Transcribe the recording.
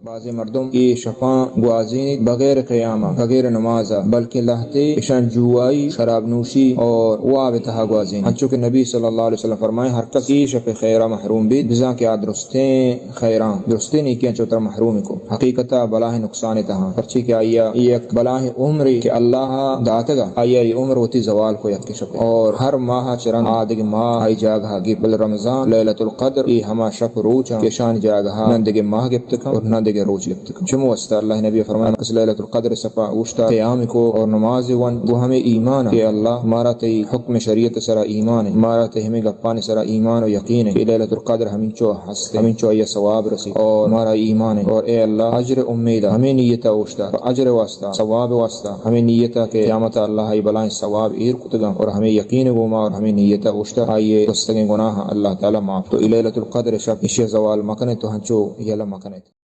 بازیں مردم اے شپاں گوازینیت بغیر قیام ءَ، بغیر نماز ءَ، بلکیں لہتے اشاں جوئی، شراب نوشی اور واب ءِ تہا گوازینیت۔ انچو کہ نبی صلی اللہ علیہ وسلم فرمائے، ہر کس اے شپ ءِ خیر ءَ محروم بیت، بزاں کہ آ درستیں خیراں، درستیں نیکیاں چو ترا محروم کو۔ حقیقت ءَ بلاہیں نقصان ءِ تہا، پرچے کہ آئی ءَ یک بلاہیں عمرے کہ اللہ ءَ داتگ ءَ، آئی ءَ اے عمر وتی زوال کو یک شپ ءَ۔ اور ہر ماہ ءَ چہ رند آ دگہ ماہ آئی جاگہ ءَ گیپت، بل رمضان، لیلۃ القدر، اے ہما شپ روچ اَنت کہ اشانی جاگہ ءَ نہ دگہ ماہ گپت کن اور نہ دگہ روچ گپت کن۔ چمو واسطہ اللہ ءِ نبی فرمائے، کس لیلۃ القدر ءِ شپ ءَ اوشتا قیام کو اور نماز ونت، گو ہمے ایمان ءَ کہ اللہ، مارا تئی حکم شریعت ءِ سرا ایمان اِنت، مارا تئی ہمے گپانی سرا ایمان و یقین اِنت کہ لیلۃ القدر ہمینچو ہست اِنت، ہمینچو آئی ءَ ثواب رسی اور مارا ایمان اِنت۔ اور اے اللہ، اجر ءِ امید ءَ ہمے نیت ءَ اوشتا، اجر ءِ واسطہ، ثواب ءِ واسطہ، ہمے نیت ءَ کہ قیامت ءَ اللہ ءَ اے بلاہیں ثواب ایر کتگ اَنت اور ہمے یقین ءِ گوما اور ہمے نیت ءَ اوشتا آئی ءِ رستگیں گناہاں اللہ تعالی معاف۔ تو اے لیلۃ القدر ءِ شپ، ایشی ءَ زوال مکنیت، تو ہنچو یلہ مکنیت۔